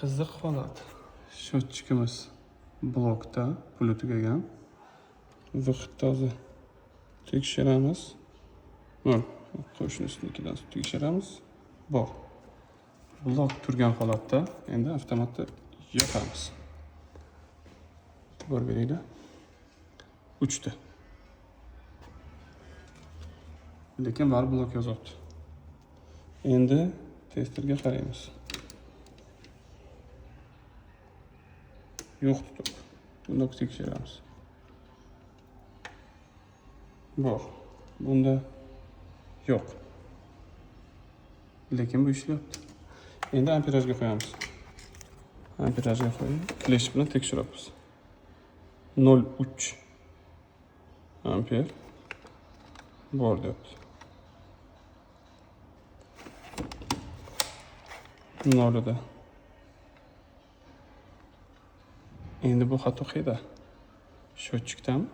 Qiziq holat. Счетчикimiz blokda, puli tugagan. Выход hozir tekshiramiz. 0. Qo'shnisinikidan tekshiramiz. Bor. Blok turgan holatda endi avtomatni yoqamiz. E'tibor beringlar. Uchdi. Lekin baribir blok yozyapti. Endi testerga qaraymiz. Yo'q tutuq. Bunda tekshiramiz. Bor. Bunda yo'q. Lekin bu ishlayapti. Endi amperajga qo'yamiz. Amperajga qo'yib, klesh bilan tekshiramiz. 0.3 amper bor deyapti. Nolida. Endi bu xato qayerda? Счетчикdami?